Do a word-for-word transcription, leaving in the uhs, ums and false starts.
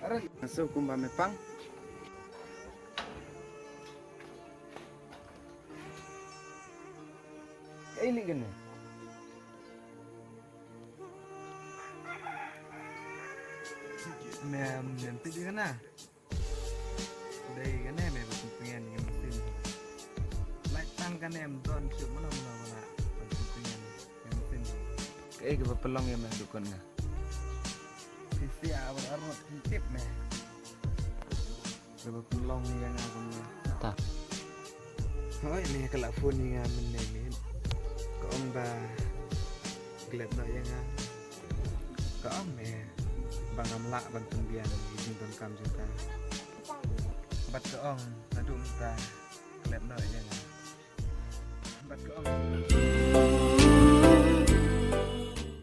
Nga sngew kumba me pang. Kaei lei kane? Me, me tip ïa kane? Dei kane me ba pynpyngen ïa ka machine. Lait tang kane em don shuh mano mano ba la pynpyngen ïa ka machine. Kaei kaba pynlong ïa me haduh katne? Shisha ba arngut phi tip me. Kaba pynlong ïa nga kumne. Ta. Hooid me, ka la phone ïa nga mynne me. Ka ong ba klet noh ïa nga. Ka ong me ba ngam lah ban pynbiang ïa ka jingdonkam jong ka. Bad ka ong naduh mynta klet noh ïa nga. Bad ka ong